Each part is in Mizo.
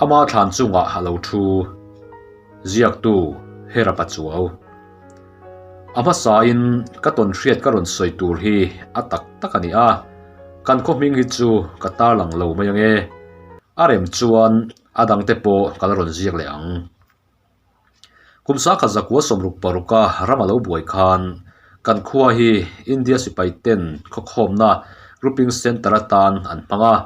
Ama thlan chungah a lo thu. Ziaktu, Hera Pachuau. A hmasain ka tawn hriat ka rawn sawi tur hi a tak tak a ni a, kan khaw hming hi chu ka tarlang lo mai ange. A rem chuan a dangte pawh ka la rawn ziak leh ang. Kum sangkhat zakua sawmruk paruka ram a lo buai khan kan khua hi India sipai ten khawkhawmna grouping centre atan an hmang a.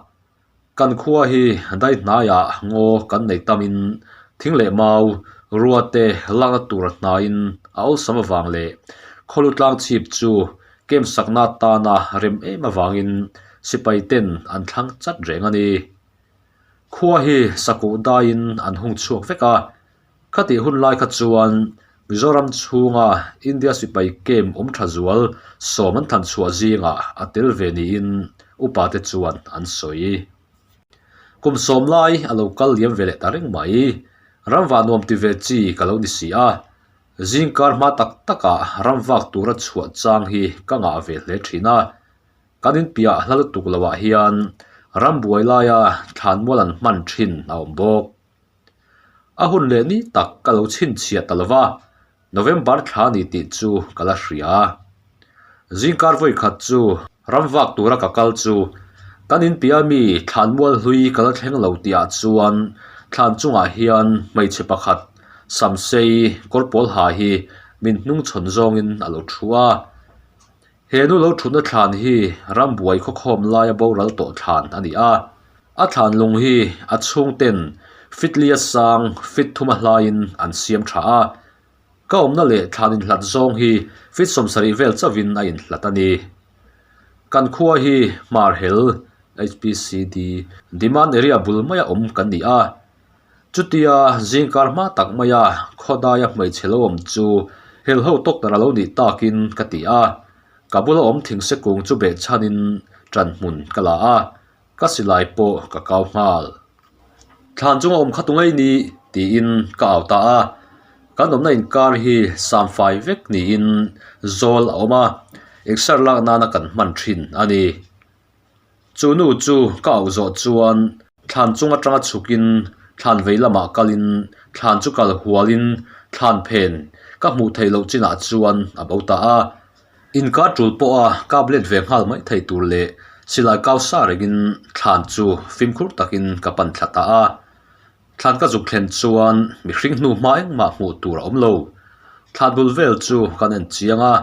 Kan khua hi dai hnaiah ngaw kan nei tamin thing leh mau rua te lakna tur a hnaiin a awlsam avang leh khawlu tlang chhip chu kem sakna atana rem em avangin sipai ten an thlang chat reng a ni. Khua hi sakuh daiin an hung chhuak vek a, khatih hun lai kha chuan Mizoram chhunga India sipai camp awm tha zual sawm an than chhuah zingah a tel ve niin upa te chuan an sawi. Kum sawm lai a lo kal liam ve leh ta reng mai. Ramvah nuam ti ve chi ka lo ni si a, zingkar hma tak takah ramvak tura chhuah chang hi ka ngah ve hle thin a. Kan inpiah hla lutuk loh ah hian ram buai laia thlanmual an hman thin a awm bawk. A hun leh ni tak ka lo chhinchhiah ta lova, November thla ni tih chu ka la hria. Zingkar vawi khat chu ram vak tura ka kal chu kan inpiah mi thlanmual hlui ka la thleng lo tih ah chuan thlan chungah hian hmeichhe pakhat samsei kawr pawl ha hi min hnungchhawn zawngin a lo thu a. He nu lo thutna thlan hi rambuai khawkhawm laia boral tawh thlan a ni a. A thlan lung hi a chhungten fitlia sang fit thuma hlaiin an siam tha a. Ka awmna leh thlan inhlat zawng hi fit 70 vel chauhin a inhlat a ni. Kan khua hi Hmarhel, HPCD, Demand Area bul maia awm kan ni a. Chutia zingkar hma tak maia khawdaia hmeichhe lo awm chu helho doctor a lo nih takin ka ti a, ka bula awm thingse kung chu beh chhanin ṭan hmun ka la a, ka silai pawh ka kau nghal. Thlan chunga awm kha tu ngei ni? tiin ka au ta a, kan awmna inkar hi samfai vek niin zawl a awm a, exer lak nana kan hman ṭhin a ni. Chu nu chu ka auh zawh chuan thlan chung atanga chhukin thlan vei lamah kalin thlan chu kal hualin thlan phen ka hmuh theih loh chinah chuan a bo ta a. Inkar tul pawha kap let ve nghal mai thei tur leh silai kau sa rengin thlan chu fimkhur takin ka pan thla ta a. Thlan ka zuk thlen chuan mihring hnu hma engmah hmuh tur a awm lo. Thlan bul vel chu kan en chiang a,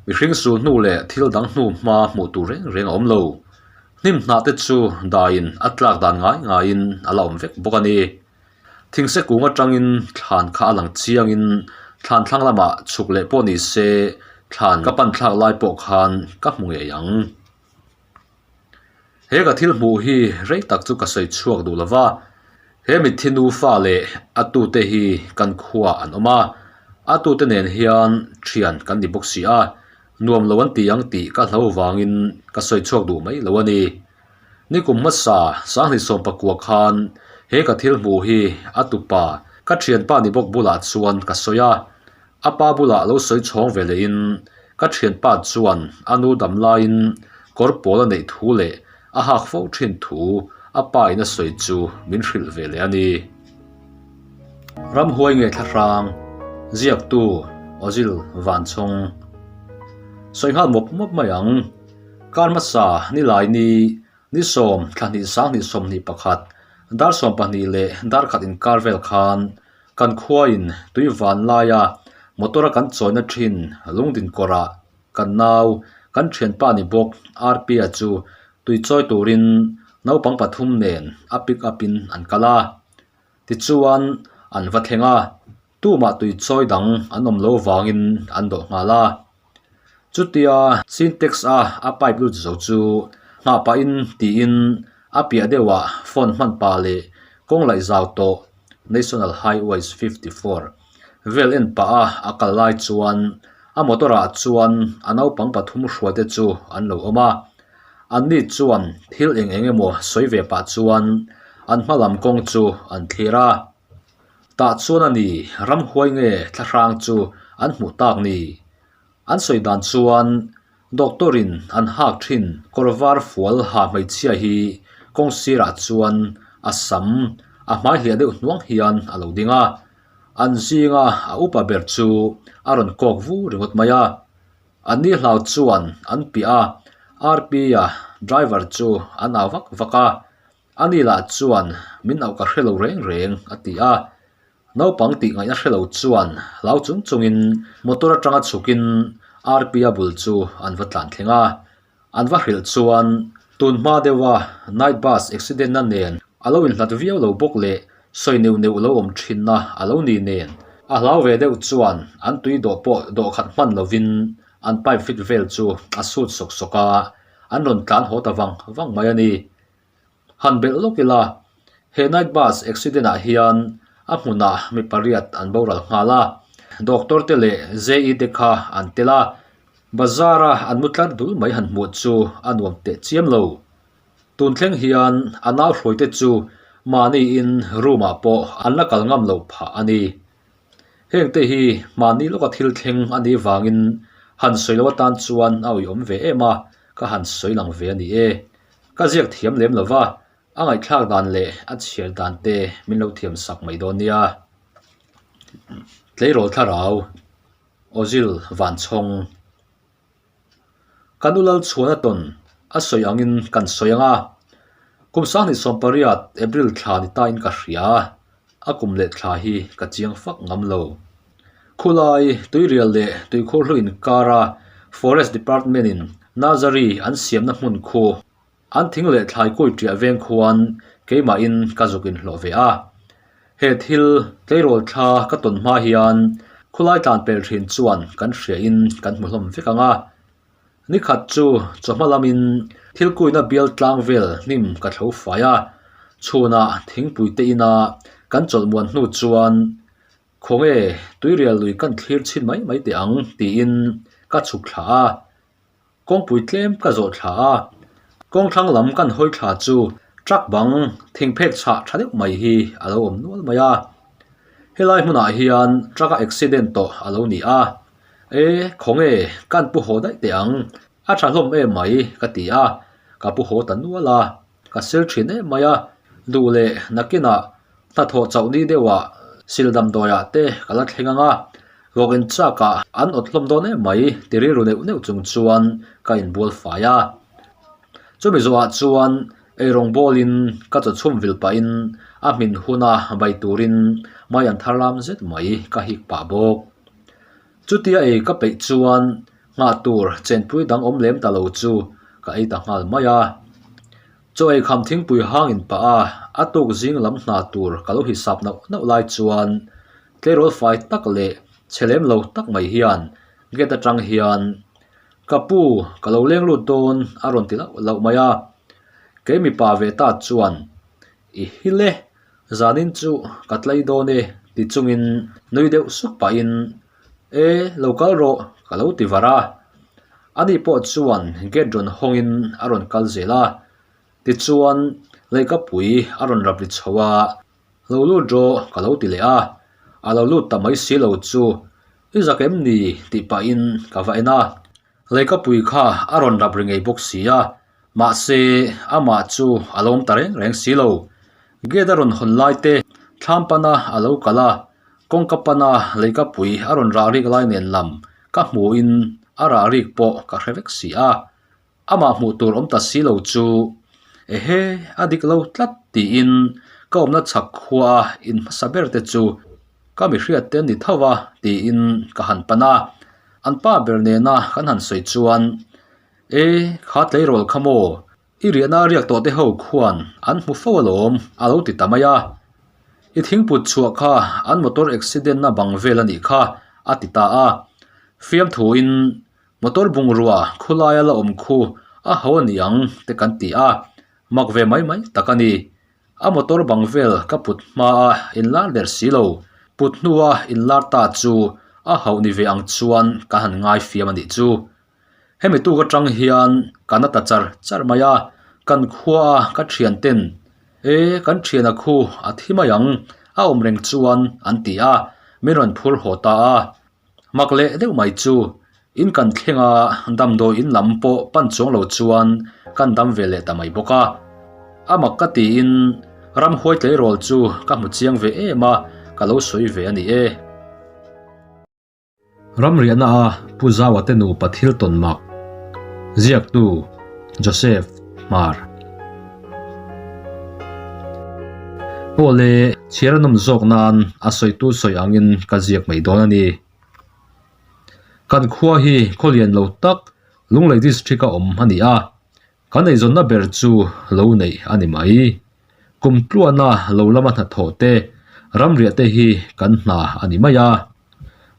mihring sul hnu leh thil dang hnu hma hmuh tur reng reng a awm lo. Hnim hnah te chu daiin a tlak dan ngai ngaiin a la awm vek bawk a ni. Thingse kung atangin thlan kha a lang chiangin thlan thlang lamah chhuk leh pawh ni se thlan ka pan thlak lai pawh khan ka hmu ngei ang. He ka thil hmuh hi rei tak chu ka sawi chhuak duh lo va, he mitthi nufa leh a tute hi kan khuaah an awm a, a tute nen hian thian kan ni bawk si a, nuam lo an ti ang tih ka hlo vangin ka sawi chhuak duh mai lo a ni. Nikum hmasa Sanghnih sawmpakua khan he ka thil hmuh hi a tupa ka thianpa ni bawk bulah chuan ka sawi a, A pa bulah lo sawi chhawng ve lehin ka thianpa chuan a nu dam laiin kawr pawl a neih thu leh a hak fo thin thu a pa in a sawi chu min hrilh ve leh a ni. Ramhuai nge thlahrang, ziaktu Ozil Vanchhawng. Sawi nghal mawp mawp mai ang. Kar hmasa nilai ni ni 10 thla hnih 20 21 dar 12 leh dar khat inkar vel khan Kan khuain tui van laia motor a kan chawina thin lungdin kawrah kan nau, kan thianpa ni bawk Rp-a chu tui chawi turin naupang pathum nen a pick up in an kal a. Tichuan an va thleng a, tumah tui chawi dang an awm lo vangin an dawh nghal a. Chutia Sintex a a pipe lut zo chu nghah pahin tiin a piah deuhah phone hman pah leh kawng laih zau tawh National Highways 54 vel en pah a a kal lai chuan a motor ah chuan a naupang pathum hruai te chu an lo awm a. Anni chuan thil eng eng emaw sawi ve pah chuan an hma lam kawng chu an thlir a. Tah chuan a ni, ramhuai nge thlahrang chu an hmuh tak ni? An sawi dan chuan doctor in an hak thin kawr var fual ha hmeichhia hi kawng sirah chuan a sam a hmai hliah deuh hnuang hian a lo ding a. An zinga a upa ber chu a rawn kawk vu ringawt mai a. An ni hlau chuan an piah a, RP-a driver chu an au vak vak a. Ani lah chuan min auh ka hre lo reng reng a ti a. Naupang tih ngaihna hre lo chuan hlau chung chungin motor atanga chhukin RP-a bul chu an va tlan thleng a. An va hrilh chuan tun hma deuha night bus accident na nen a lo inhlat viau lo bawk leh sawi neuh neuh lo awm thinna a lo ni nen a hlau ve deuh chuan an tui dawh pawh dawh khat hman lovin an pipe fit vel chu a sut sawk sawk a, an rawn tlan haw ta vang vang mai a ni. Han belh lawk ila, he night bus accident ah hian a hmunah mi pariat an boral nghal a, doctor te leh JE te kha an tel a, bazar a an mu tlar dul mai han hmuh chu a nuam teh chiam lo. Tun thleng hian a nau hruai te chu mahni in room ah pawh an la kal ngam loh phah a ni. Heng te hi mahni lawka thil thleng a nih vangin han sawi loh atan chuan a awihawm ve em a, ka han sawi lang ve a ni e. Ka ziak thiam lem lo va, a ngaihthlak dan leh a chhiar dan te min lo thiam sak mai dawn nia. Tleirawl thlarau, Ozil Vanchhawng. Kan u Lalchhuana tawn a sawi angin kan sawi ang a, kum 28 April thla ni tain ka hria, a kum leh thla hi ka chiang fak ngam lo. Khulai tuirial leh tuikhur hlu inkara Forest Department in nursery an siamna hmun khu an thing leh thlai kawi ṭiah veng khuan keimahin ka zuk inhlawh ve a. He thil tleirawl thla ka tawn hma hian khulai tlan pel ṭhin chuan kan hriain kan hmu hlawm vek ang a. Nikhat chu chawhma lamin thil kuina bial tlang vel hnim ka thlo fai a, chhunah thingpui te ina kan chawlh muan hnu chuan Khawnge tuirial lui kan thlir chhin mai mai teh ang tiin ka chhuk thla a, kawngpui tlem ka zawh thla a, kawngthlang lam kan hawi thla chu truck bang thingphek chhah tha deuh mai hi a lo awm nual mai a, helai hmunah hian truck a accident tawh a lo ni a. E, khawnge, kan pu haw daih teh ang, a tha hlawm em mai, ka ti a, ka pu haw ta nual a, ka sil thin em mai a, duh leh nakinah hnathawh chauh ni deuhah sil damdawiah te ka la thleng ang a, vawk in chakah an awt hlawm dawn em mai ti rilru neuh neuh chung chuan ka inbual fai a. Chumi zawhah chuan eirawng bawlin ka chaw chhum vil pahin a hmin huna bai turin mai an thar lam zet mai ka hik pah bawk. Chutia ei ka peih chuan nghah tur chenpui dang awm lem ta lo chu ka ei ta nghal mai a. Chaw ei kham thingpui hang in pah a, a tuk zing lam hna tur ka lo hisap nauh nauh lai chuan tleirawl fai tak leh chhe lem lo tak mai hian gate atang hian Ka pu, ka lo leng lut dawn a rawn ti lauh lauh mai a. Kei mipa ve ta chuan I hil e, zanin chu ka tlai dawn e ti chungin nui deuh suk pahin E, lo kal rawh ka lo ti var a. Ani pawh chuan gate rawn hawngin a rawn kal zel a, tichuan leihkapui a rawn rap ri chho a, Lo lut rawh ka lo ti leh a, a lo lut ta mai si lo chu I zak em ni tih pahin ka va en a. Leikapui kha a rawn rap ri ngei bawk si a, mahse amah chu a lo awm ta reng reng si lo. Gate a rawn hawn lai te thlam pana a lo kal a, kawngka pana leikapui a rawn rah rik lai nen lam ka hmuhin a rah rik pawh ka hre vek si a. Amah hmuh tur awm ta si lo chu ehe a dik lo tlat tiin ka awmna chhak khua a in hmasa ber te chu ka mi hriat te an ni tho a tiin ka han pan a, an pa ber nena kan han sawi chuan e kha tleirawl kha maw i riahna riak tawh te ho khuan an hmu fo alawm a lo ti ta mai a, i thingput chhuah kha an motor accident na bang vel a nih kha a ti ta a, fiamthuin Motor bungrua khawlaia la awm khu a ho a ni ang te kan ti a, mak ve mai mai tak a ni. A motor bang vel ka put hma a inlar der si lo, put hnua inlar ta chu a hauh ni ve ang chuan ka han ngai fiam a nih chu. Hemi tuk atang hian ka na ta char char mai a, kan khua a ka thian ten e kan thiana khu a thi mai ang a awm reng chuan an ti a, min rawn phur haw ta a. Mak leh deuh mai chu in kan thleng a, damdawi in lam pawh pan chuang lo chuan kan dam ve leh ta mai bawk a. A mak ka tiin Ramhuai tleirawl chu ka hmu chiang ve em a, ka lo sawi ve a ni e. Ramriahna a Pu Zaua te nupa thil tawn mak ziaktu Joseph Hmar. Aw le, chhiar a nawm zawk nan a sawitu sawi angin ka ziak mai dawn a ni. Kan khua hi khaw lian lo tak Lunglei District a awm a ni a, Kan eizawnna ber chu lo neih a ni mai. Kum tluana lo lama hnathawh te, ramriah te hi kan hna a ni mai a.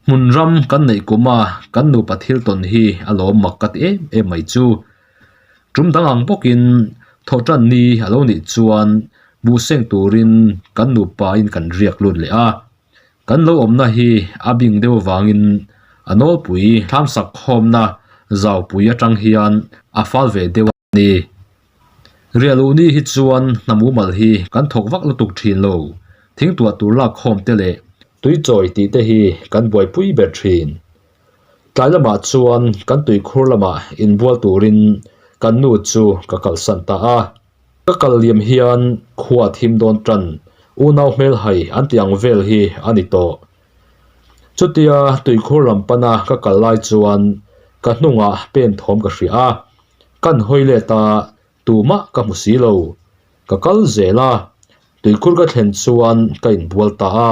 Hmun ram kan neih kuma kan nupa thil tawn hi a lawm mak ka ti em em mai chu. Tum dang ang bawkin thawhtan ni a lo nih chuan buhseng turin kan nupa in kan riak lut leh a. Kan lo awmna hi a bing deuh avangin a nawlpui thlamsak khawmna zaupui atang hian a fal ve deuh a ni. Riahluh ni hi chuan hna mumal hi kan thawk vak lutuk thin lo, thingtuah tur lak khawm te leh tuichawi tih te hi kan buaipui ber thin. Tlai lamah chuan kan tuikhur lamah inbual turin kan nu chu ka kalsan ta a. Ka kal liam hian khua thim dawn tan unau hmel hai an tih ang vel hi a ni tawh. Chutia tuikhur lam pana ka kal lai chuan ka hnungah pen thawm ka hria a, kan hawi let a tumah ka hmu si lo. Ka kal zel a, tuikhur ka thlen chuan ka inbual ta a.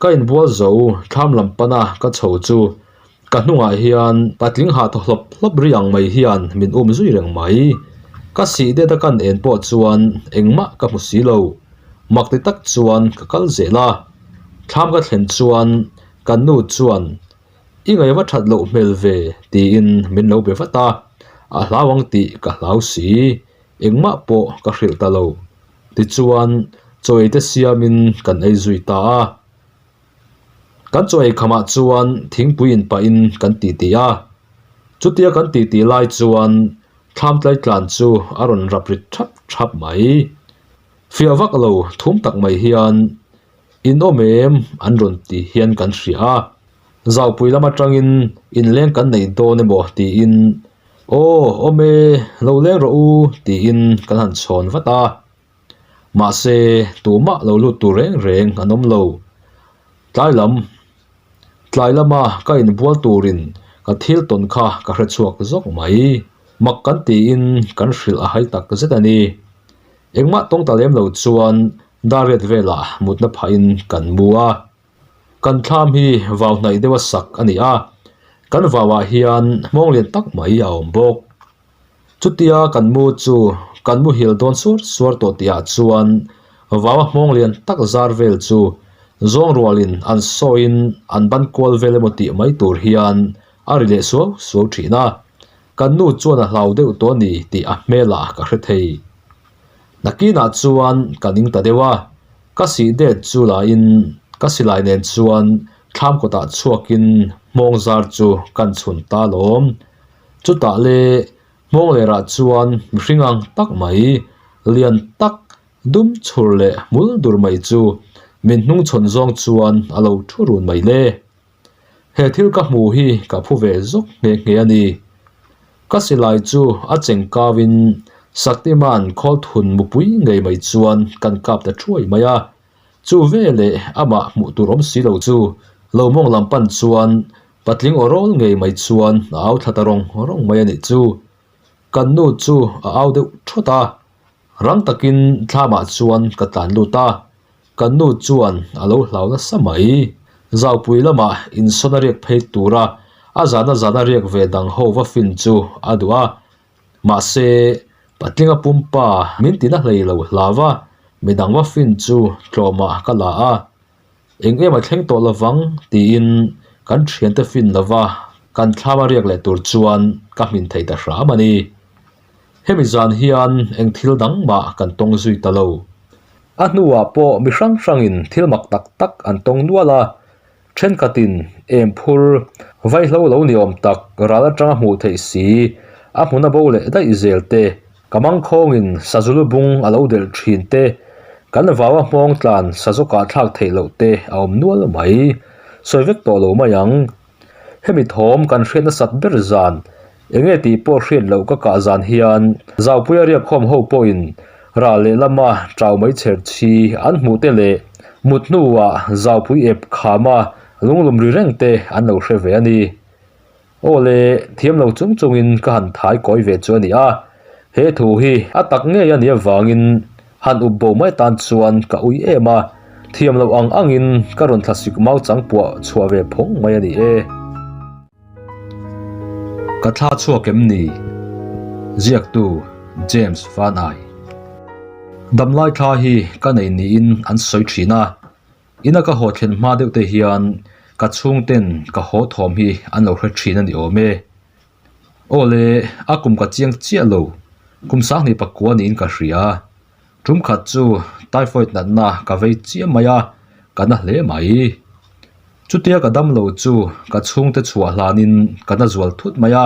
Ka inbual zo thlam lam pana ka chho chu ka hnungah hian patling hah thaw hlawp hlawp ri ang mai hian min um zui reng mai. Ka sih det a kan en pawh chuan engmah ka hmu si lo. Mak ti tak chuan ka kal zel a. Thlam ka thlen chuan kan nu chuan I ngaih va that loh hmel ve tiin min lo be vat a, a hlau ang tih ka hlau si. Engmah pawh ka hrilh ta lo. Tichuan, chaw ei te siamin kan ei zui ta a. Kan chaw ei khamah chuan thingpui in pahin kan titi a. Chutia kan titi lai chuan thlam tlai tlan chu a rawn rap rit thap thap mai. Fiah vak lo thum tak mai hian in awm em an rawn ti hian kan hria a. Zaupui lam atangin inleng kan nei dawn emaw tiin Aw, awm e, lo leng rawh u tiin kan han chhawn vat a. Mahse, tumah lo lut tur reng reng an awm lo. Tlai lam, tlai lama ka inbual turin ka thil tawn kha ka hre chhuak zawk mai. Mak kan tiin kan hrilh a hai tak zet a ni. Engmah tawng ta lem lo chuan dariat velah mutna phahin kan mu a. Kan thlam hi vau hnaih deuha sak a ni a, kan vauah hian hmawng lian tak mai a awm bawk. Chutia kan mu chu kan muhil dawn suar suar tawh tihah chuan vaua hmawng lian tak zar vel chu zawng rualin an sawiin an ban kual vel emaw tih mai tur hian a ri leh suau suau thin a, kan nu chuan a hlau deuh tawh a ni tih a hmelah ka hre thei. Nakinah chuan ka ning ta deuh a, ka sih det chu lahin ka silai nen chuan thlam kawtah chhuakin hmawng zar chu kan chhun ta lawm. Chutah le hmawng lerah chuan mihring ang tak mai, lian tak, dum chhur leh hmul dur mai chu min hnungchhawn zawng chuan a lo thu run mai le. He thil ka hmu hi ka phu ve zawk nghe nghe a ni. Ka silai chu a cheng kauin Saktiman khawl thun mupui ngei mai chuan kan kap ta thuai mai a. Chu veleh amah hmuh tur awm si lo chu lo mawng lam pan chuan patling aw rawl ngei mai chuan a au thla ta rawng rawng mai a nih chu. Kan nu chu a au deuh thawt a. Rang takin thlamah chuan ka tlan lut a. Kan nu chuan a lo hlau nasa mai. Zaupui lamah insawn a riak phei tura a zana zana riak ve dang ho va fin chu a duh a. Mahse, patlinga pumpa min tina hlei lo hlau a, midang va fin chu tlawmah ka la a. Eng em a thleng tawh lovang tiin kan thiante fin lova kan thlam a riak leh tur chuan ka hmin thei ta hram a ni. Hemi zan hian eng thil dang mah kan tawng zui ta lo. A hnuah pawh mi hrang hrangin thil mak tak tak an tawng nual a, thenkhatin em phur vaihlo lo ni awm tak ral atanga hmuh theih si a hmuna bo leh daih zel te, ka mangkhawngin sazulu bung a lo delh thin te, kan vaua hmawng tlan sazawkah thlak theih loh te a awm nual mai. Sawi vek tawh lo mai ang. Hemi thawm kan hriat nasat ber zan, enge tih pawh hriat loh ka kah zan hian Zaupuia riakkhawm ho pawhin. Ral lehlama ṭau mai chher chhi an hmuh te leh mut hnuah zaupui ep khama lunglum ri reng te an lo hre ve a ni. Aw le, thiam lo chung chungin ka han thai kawi ve chu a ni a, he thu hi a tak ngei a nih avangin han up bo mai tan chuan ka ui em a, thiam loh ang angin ka rawn thlasik mau chang puah chhuah ve phawng mai a ni e. Ka thla chhuak em ni? Ziaktu James Van Ai. Damlai thla hi ka nei niin an sawi thin a, Ina ka haw thlen hma deuh te hian ka chhungten ka haw thawm hi an lo hre thin a ni awm e. Aw le, a kum ka chiang chiah lo, kum sanghnih pakua niin ka hria. Tum khat chu typhoid natna ka vei chiam mai a, ka na hle mai. Chutia ka dam lo chu ka chhungte chhuah hlanin ka na zual thut mai a,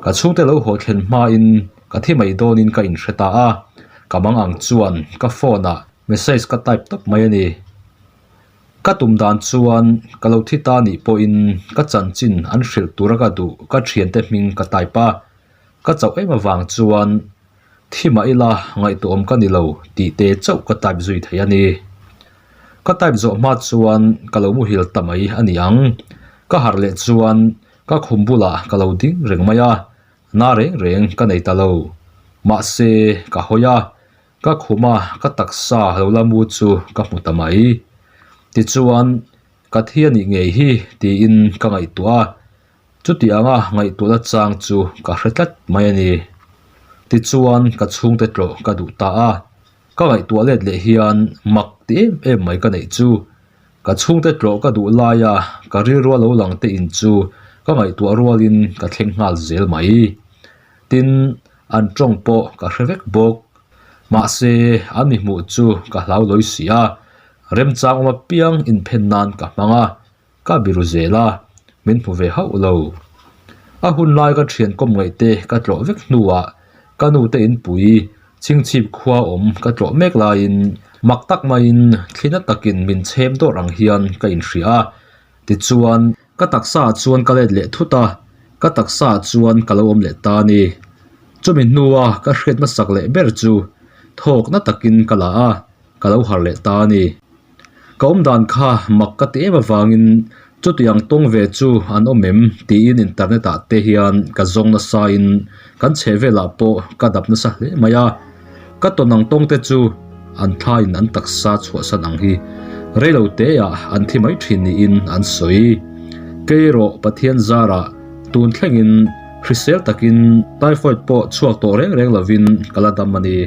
ka chhungte lo haw thlen hmain ka thi mai dawnin ka inhre ta a, ka mang ang chuan ka phone ah Message ka type tawp mai a ni. Ka tum dan chuan ka lo thi ta nih pawhin ka chanchin an hrilh tura ka duh ka thiante hming ka type a, ka chauh em avang chuan thi mah ila ngaihtuahawm ka ni lo tih te chauh ka type zui thei a ni. Ka type zawh hma chuan ka lo muhil ta mai a ni ang. Ka harh leh chuan ka khum bulah ka lo ding reng mai a, na reng reng ka nei ta lo. Mahse ka hawi a, Ka khuma ka taksa lo la mu chu ka hmu ta mai. Tichuan, ka thi a nih ngei hi tiin ka ngaihtuah a, chuti anga ngaihtuahna chang chu ka hre tlat mai a ni. Tichuan, ka chhungte tlawh ka duh ta a, ka ngaihtuah let leh hian mak ti em em mai ka neih chu. Ka chhungte tlawh ka duh laia ka rilrua lo lang te in chu ka ngaihtuah rualin ka thleng nghal zel mai. Tin, an tawng pawh ka hre vek bawk. Mahse, an mi hmuh chu ka hlau lawi si a, remchang awm apiang inphen nan ka hmang a, ka biru zel a, min hmu ve hauh lo. A hun lai ka thian kawm ngaihte ka tlawh vek hnuah ka nute inpui chhingchhip khua awm ka tlawh mek laiin mak tak maiin thlina takin min chhem dawrh ang hian ka inhria a, tichuan, Ka taksa ah chuan ka let leh thut a, ka taksa ah chuan ka lo awm leh ta a ni. Chumi hnua ka hriat hmasak leh ber chu thawk na takin ka la a, ka lo harh leh ta a ni. Ka awm dan kha mak ka ti em avangin chutiang tawng ve chu an awm em tiin internet ah te hian ka zawng nasa in kan chhehvelah pawh ka dap nasa hle mai a. Ka tawn ang tawng te chu an thlaiin an taksa chhuahsan ang hi reilo teah an thi mai thin niin an sawi. Kei erawh Pathian zarah tun thlengin hrisel takin typhoid pawh chhuak tawh reng reng lovin ka la dam a ni.